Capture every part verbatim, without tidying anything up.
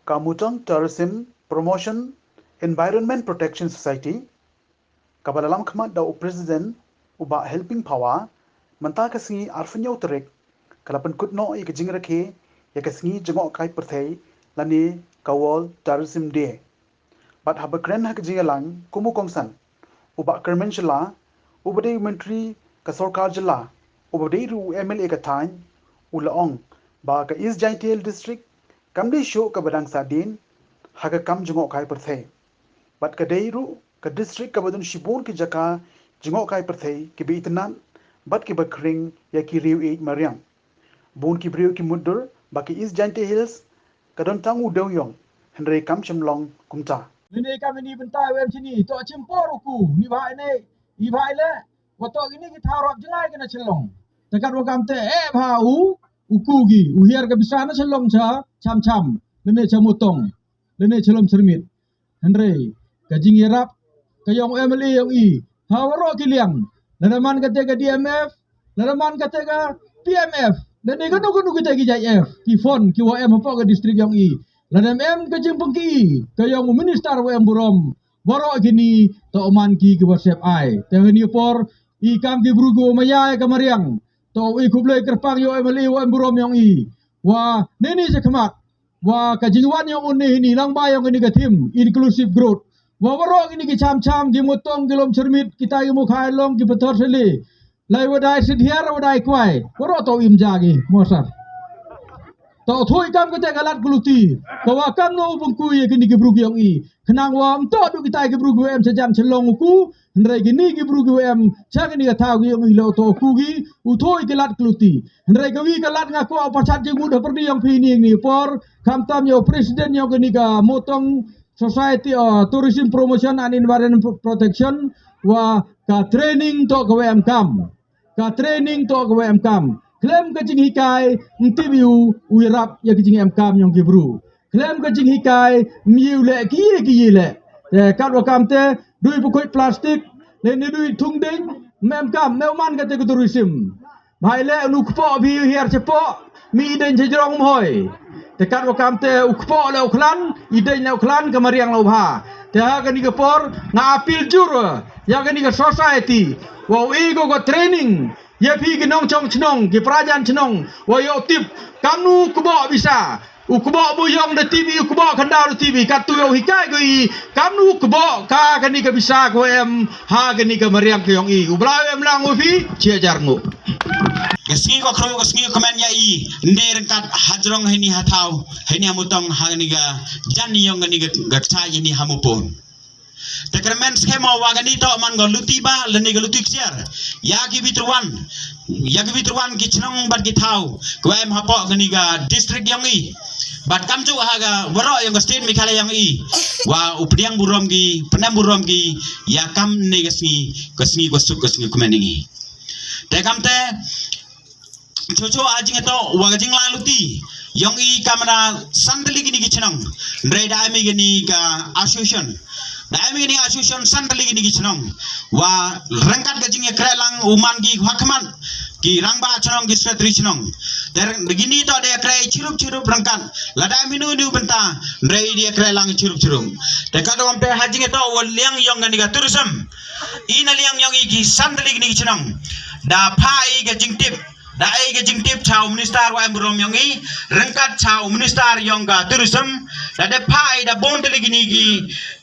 Ka Mutong Tourism Promotion Environment Protection Society, kaba la lam khmat da u President u Bah Helping Phawa, mynta ka sngi arphew hynñiew tarik, ka la pynkut noh ïa ka jingrakhe ïa ka sngi jngohkai pyrthei lane ka World Tourism Day. Bad haba kren ha ka jingïalang kum u kongsan, u Bah Kyrmen Shylla, uba dei u Myntri ka Sorkar Jylla, uba dei ruh u M L A ka thaiñ, u la ong ba ka East Jaintia Hills District kam dei shuh kaba dang sahdien ha ka kam jngohkai pyrthei. Bad ka dei ruh ka district kaba don shibun ki jaka jngohkai pyrthei kiba itynnad bad kiba khring ïa ki riew ïeit mariang. Bun ki briew ki mutdur ba ka East Jaintia Hills ka don tang u dewïong, hynrei kam shym long kumta. Lane kam ini bynta u em shini, to shim por u ku, ni bha ine, i bha ile, wa to kini ki thaw rap jngai ki na Shillong. Te katwa kamte, eh bha u, u ku ki, u hiar ka bisa na Shillong sha, Cham Cham, lane sha Mutong, lane sha Lum Syrmit. Hynrei ka jingïarap ka ïong M L A ïong i ha waroh ki liang, lada man kata ka D M F, lada man kata ka P M F, lane kano kano kita ki jait F, ki fund ki wa em hapoh ka district ïong i, lada em ka jingpynkhiah ka ïong u minister wa em burom, waroh kini to man ki ki wa sep ai. Te hani por i kam ki bru ki wa maya ka mariang, to i khublei kyrpang ïa u M L A wa em burom ïong i, wa nini sa khmat wa ka jingwan ïong une hini lang ba ïong ini ka theme inclusive growth. Wa waroh ini ki Cham Cham, ki Mutong, ki Lum Syrmit, kita ki Mawkhai Long, ki Pathar Sele. Lai wa dai Sidhiar, wa dai Kwai. Waroh to im ja ki, mosar. To thui kam kata ka lad ka luti. Ka wa kam no u bungkui ïa kini ki bru ki ïong i. Khnang wa em to du kita ki bru ki em sa jan Shillong u ku. Hynrei kini ki bru ki wa em sha kini ka thaw ki ïong i lo to ku ki, u thui ki lad ka luti. Hynrei ka wi ka lad nga kwah u pyrchat jingmut ha pyrdi ïong phi ni ni por, khamtam ïa u president ïong kini ka Mutong Society, uh, Tourism Promotion and Environment Protection, wa ka training to ka wa em kam. Ka training to ka wa em kam. Khlem ka jinghikai, ntip ïa u, u ïarap ïa ka jingem kam ïong ki bru. Khlem ka jinghikai, myiu leh ki ye ki ye leh. Te katwa kamte, dui pukut plastik, lane dui thung ding, mem kam, mem man kata ka tourism. Bhai leh nu kpoh bi hiar chepoh, mi ding chejrong mhoi. Te katwa kamte, u kpoh leh u khlan, i ding leh u khlan, ka mariang leh u bha. Te ha kani ka por, nga appeal jur, ïa kani ka society. Wa u i ko ka training, ïa phi ki nongchong chnong, ki prajan chnong, wa ïoh tip, kamnu kpoh bisa. U kpoh bu ïong da T V, u kpoh khyndaw da T V, katu ïoh hikai ko i, kamnu kpoh ka kani ka bisa ko em, ha kani ka mariang ko ïong i. U Blai em lang u phi, chia jar ngu. Ka sngi ko khru, ka sngi ko kmen ïa i, ne ryngkat hajrong hani ha thaw, hani ha Mutong, ha kani ka jan ïong kani ka, ka kchai hani ha Mupon. Te kyrmen skhem wa kani to man ko luti ba, lane ko luti ksiar. Ïa ki bitruan, ïa ki bitruan ki chnong bad ki thaw, ko em hapoh kani ka district ïong i. Bad kam ju ha ka waroh ïong ka state Meghalaya ïong i. Wa u pdiang burom ki, pnem burom ki, ïa kam ne ka sngi, ka sngi ko suk, ka sngi ko kmen ïong i. Te kamte, Cho cho a jingto wa ka jingla luti ïong i kam na san tylli kini ki chnong. Hynrei da ai mi kini ka association. Da ai mi kini association san tylli kini ki chnong. Wa ryngkat ka jingïakhreh lang u man ki wa khmat ki rangbah chnong ki secretary chnong. Te kini to da ïakhreh chirup chirup ryngkat. Lada ai mi nu nu bynta hynrei da ïakhreh lang chirup chirup. Te ka dom te ha jingto wa liang ïong kani ka tourism. I na liang ïong i ki san tylli kini ki chnong. Da pha i ka jingtip Da ai ka jingtip cha u minister wa em burom ïong i, ryngkat cha u minister ïong ka tourism, da dep phai da bun tylli kini ki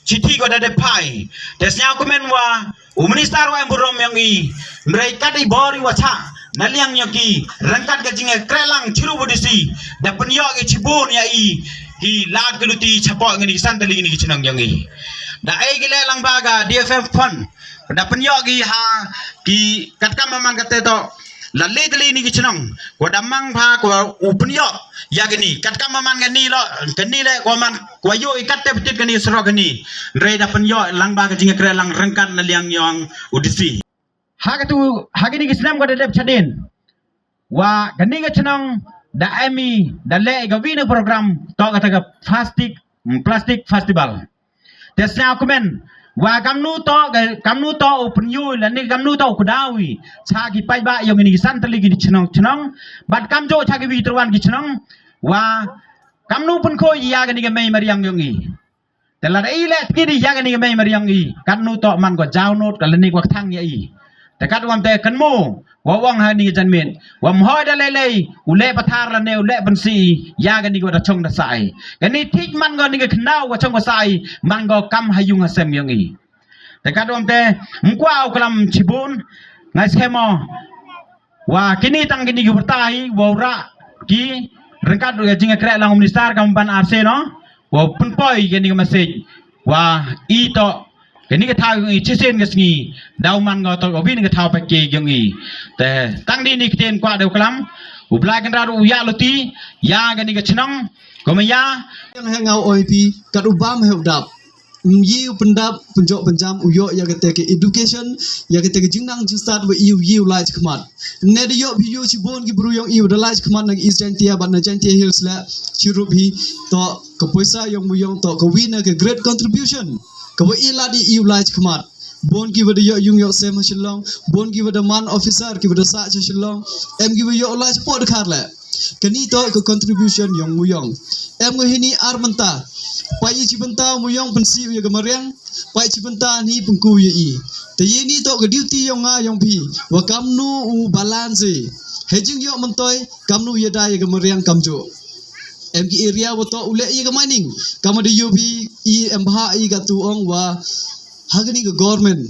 chithi ko da dep phai. Te sñiaw kmen wa u minister wa em burom ïong i, hynrei kat i bor i wa cha, na liang ïong ki, ryngkat ka jingkhreh lang chirup u D C, da pynïoh ki chibun ïa i, ki lad ki luti chapoh kini ki san tylli kini ki chnong ïong i. Da ai ki leh lang ba ka D F F fund, da pynïoh ki ha, ki katkam man kate to, la le tylli ni ki chnong, ko da mang pha ko u pynïoh ïa kani, katkam man kani lo, kani le ko man, ko ïoh i kat te ptit kani surok kani, hynrei da pynïoh lang ba ka jingkhreh lang ryngkat na liang ïong u D C. Ha katu, ha kini ki snem ko da dep chadien. Wa kani ka chnong da ai mi da le ka wi na program to kata ka plastic, mm, plastic festival. Te sñiaw kmen, wa kamnu to, kamnu to u pynïoh, lane kamnu to u kdaw i, cha ki paidbah ïong kini ki san tylli kini chnong chnong, bad kamjooh cha ki wi ki tyrwan ki chnong, wa Kamnu pynkhuid ïa kane ka mei mariang yong i. Te lada i leh tki di ïa kane ka mei mariang i, katnu toh man ko jaw not ka lane ko thang ïa i. Te kat wam te kan mo wa wang ha ni ka janmiet wam hoi da lei lei u leh pathar lane u leh pensi ïa kane ko da chong da sai. Kane thik man ko ni ka khnau ko chong ko sai man ko kam ha yung ha sem yong i. Te kat wam te mkwa u klam chibun ngai skemo. Wa kini tang kini ki bertai wa ura ki rengkat ka jingkrek lang minister kam ban arse no. Wa penpoi kini ka message wa i to kini ka thau i chisen ka sngi dau man ngo to wa bin ka thau pa ke jong i. Te tang di ni kten kwa dau klam u blai kan ru ya luti ya kini ka chnong ko ma ya. Yang hengau oi pi kat u bam he u dap. Ym yi u pyndap pynjok pynjam u yoh ïa kata ka education ïa kata ka jingnang jingstad wa i u yi u lai khmat. Ne da yoh bi yoh chibun ki bru yong i u da lai khmat na East Jaintia bad na Jaintia Hills la chirup hi to ka poisa yong mu yong to ka wina ka great contribution ka wa i lad i u lai khmat. Bun ki wa da yoh yung yoh sem ha Shillong, bun ki wa da man officer ki wa da sa cha Shillong, em ki wa yoh lai pot khar la. Kani to ka contribution yong mu yong. Em ngo hini ar mynta. Pai i chi bynta mu yong pensi u ya ka mariang. Pai chi bynta ni pengku ya i. Te ye ni to ka duty yong nga yong pi. Wa kamnu u balance. He jing yok mentoi kamnu ya da ya ka mariang kamjo. Em ki area wa to u le ya ka mining. Kama da yobi i em bha i ka tu ong wa. Ha kani ka government.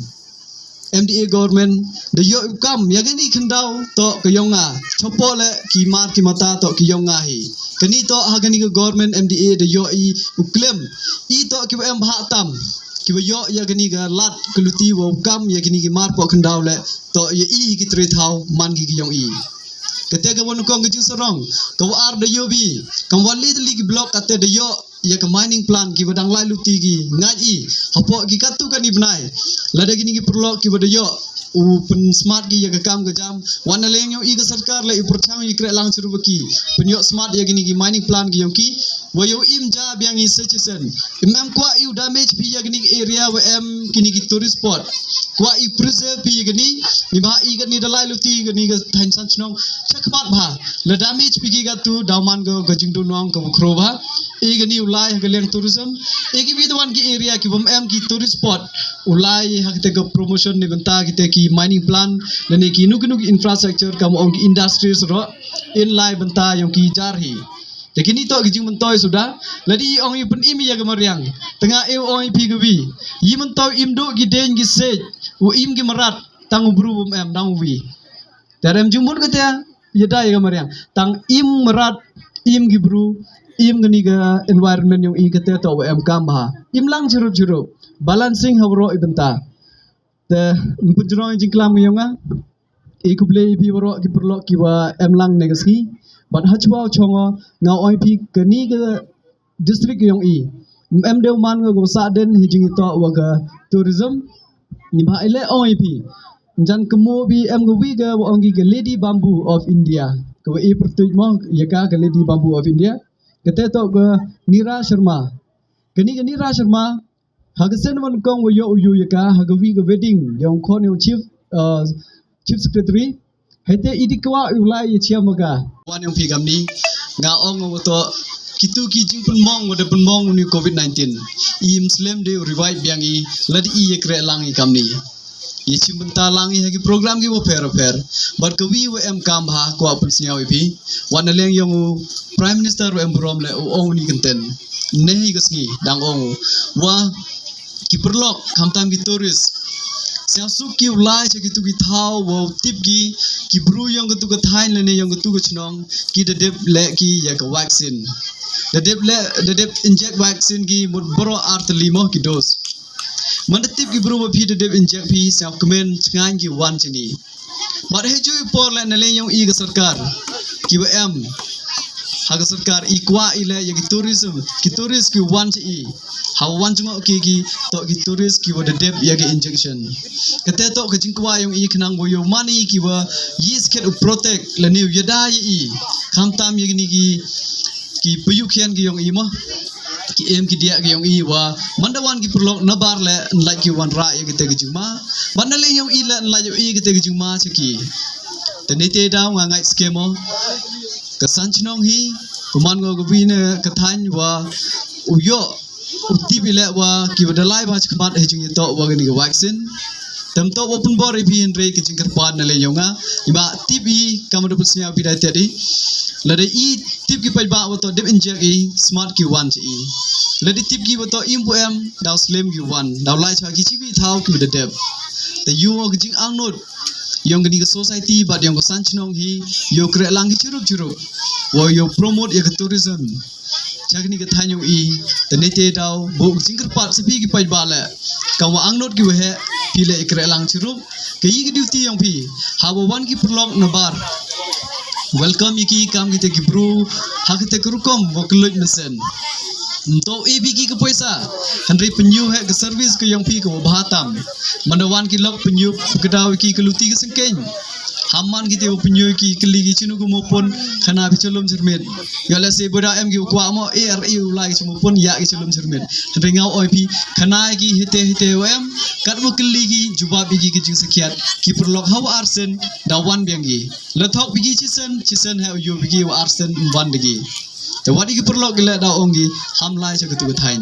M D A government da yoh kam ya kani khyndau to ka yong nga. Chopo le ki mar ki mata to ki yong nga hi. Kani to ha kani ka government M D A da yoh i u klem i to ki ba em bha tam ki ba yoh ya kani ka lat ka luti wa u kam ya kani ki mar po khyndau le to ya i ki tre thau man ki ki yong i. Kate ka wan kong ka jingsarong ka wa ar da yobi kam wan li li ki block kate da yoh ya ka mining plan ki ba dang lai luti ki ngai i hapo ki katu kani bnai. Lada kini ki perlok ki ba da yoh u pen smart ki ya ka kam ka jam wan na leng yong i ka sarkar le i perchang i kre lang cheru ki pen yoh smart ya kini ki mining plan ki yong ki wa yoh im ja biang i se chisen. Im em kwa i u damage pi ya kini ki area wa em kini ki tourist spot kwa i preserve pi ya kini ni ba i kani da lai luti kani ka thain san chnong chakmat ba la damage pi ki katu dauman ka ka jingdunong ka bukro ba. I kani u lai ha ka leng tourism. I ki bit wan ki area ki bam em ki tourist spot u lai ha kate ka promotion ni bynta kate ki mining plan lane ki nu ki nu ki infrastructure kam ong ki industries ro in lai bynta yong ki jar hi. Te kini to ki jing myntoi suda ladi i ong i pun im ya ka mariang. Tenga e ong i pi ka wi i myntoi im do ki deng ki sej u im ki marat tang u bru bam em dang u wi. Te rem jingmut kate ya da ya ka mariang tang im marat im ki bru im kani ka environment yong i kate to wa em kam ha im lang chirup chirup balancing ha wro i bynta. Te mpun jrong i jingklam yong nga i kuble i pi wro ki perlok ki wa em lang ne ka sngi. Bat ha chwa chongo nga oi pi kani ka district yong i em deu man nga ko sa den hi jing i to wa ka tourism. Ni ba ile oi pi Jan kemo bi em ka wi ka wa ong ki ka Lady Bamboo of India. Ka wa i pertuit mo ya ka ka Lady Bamboo of India. Ka te to ka Nira Sharma. Ka ni ka Nira Sharma. Ha ka sen wan kong wa yo u yu ya ka ha ka wi ka wedding yong kon yong chief uh, chief secretary. Hete i di kwa u lai ya chiam ka. Wan yong pi kam ni nga ong wa to kitu ki jing pun mong wa da pun mong ni covid nineteen. I im slem de revive biang i lad i ya kre lang i kam ni. Ye chim bynta lang i ha ki program ki wa pher pher. Bad ka wi wa em kam ha kwa pun sniaw i pi. Wan na leng yong u Prime Minister wa em burom le u ong ni kenten. Ne hi ka sngi dang ong u wa ki perlok khamtam ki tourist. Siang suk ki u lai cha ki tu ki thaw wa u tip ki ki bru yong ka tu ka thain lane yong ka tu ka chnong ki da dep le ki ya ka vaccine. Da dep le da dep inject vaccine ki mut bro ar tali mo ki dos. Man da tip ki bru ba phi da dep inject phi sa kmen chngain ki wan chini. Mat he ju i por le na le yong i ka sarkar ki ba em ha ka sarkar i kwa i le ya ki tourism ki tourist ki wan chi i ha wan jngo ki ki to ki tourist ki wa da dep ya ki injection. Ka te to ka jingkwa yong i khnang bo yo mani ki wa yi sket u protect le ni u yada ya i khamtam ya ki ni ki ki payu khian ki yong i mo. Ki em ki diak ki yong i wa manda wan ki perlok na bar le nlai ki wan ra ya ki te ki jingma. Manda le yong i le nlai yong i ki te ki jingma cha ki. Te ne te daw nga ngai skemo ka san chnong hi. Kumne nga kawei na ka thaiñ wa u ïoh u tip i leh wa ki wa da lai bha shakhmat ha jingïatoh wa kani ka vaccine. Tam toh wa pynbor i phi hynrei ka jingkyrpad na lei ïong nga. I ba tip i kam da pynsñiaw phi da tiat i. Lada i tip ki paidbah wa toh dep injek i, smat ki wan cha i. Lada tip ki wa toh im pu em, daw slem ki wan, daw lai cha ki chiwi thaw ki wa da dep. Te ïoh ka jingangnud ïong kani ka society bad ïong ka san chnong hi, ïoh kreh lang ki chirup chirup. Wa ïoh promote ïa ka tourism cha kani ka thaiñ ïong i. Te ne te daw buh jingkyrpad sa phi ki paidbah leh. Ka wa angnud ki wa heh, phi leh i kreh lang chirup. Ka i ka duty ïong phi. Ha wa wan ki pyrlok na bar, welcome ïa ki kam kita ki bru ha kita ki rukom wa kylluid mesen. Nto e bi ki ka poisa, hynrei pynïoh heh ka service ka ïong phi ka wa bha tam. Manda wan ki lok pynïoh ka daw ki ka luti ka sengkeng. Haman kita wa pynïoh ki kylli ki chinu ka mopon, khana bi chalum chirmit. Ïa leh se bada em ki wa kwah mo, e ar e u lai ki chimopon, ïa ki chalum chirmit. Hynrei nga oi phi, khana ki hite hite wa em, kat wa kylli ki, jubab ki ki jingsakhiat, ki pyrlok ha wa arsen, da wan biang ki. La thok bi ki chisen, chisen ha u ïoh bi ki wa arsen, wan da ki. Te wat ki pyrlok ki leh da ong ki, ham lai cha ka tu ka thaiñ.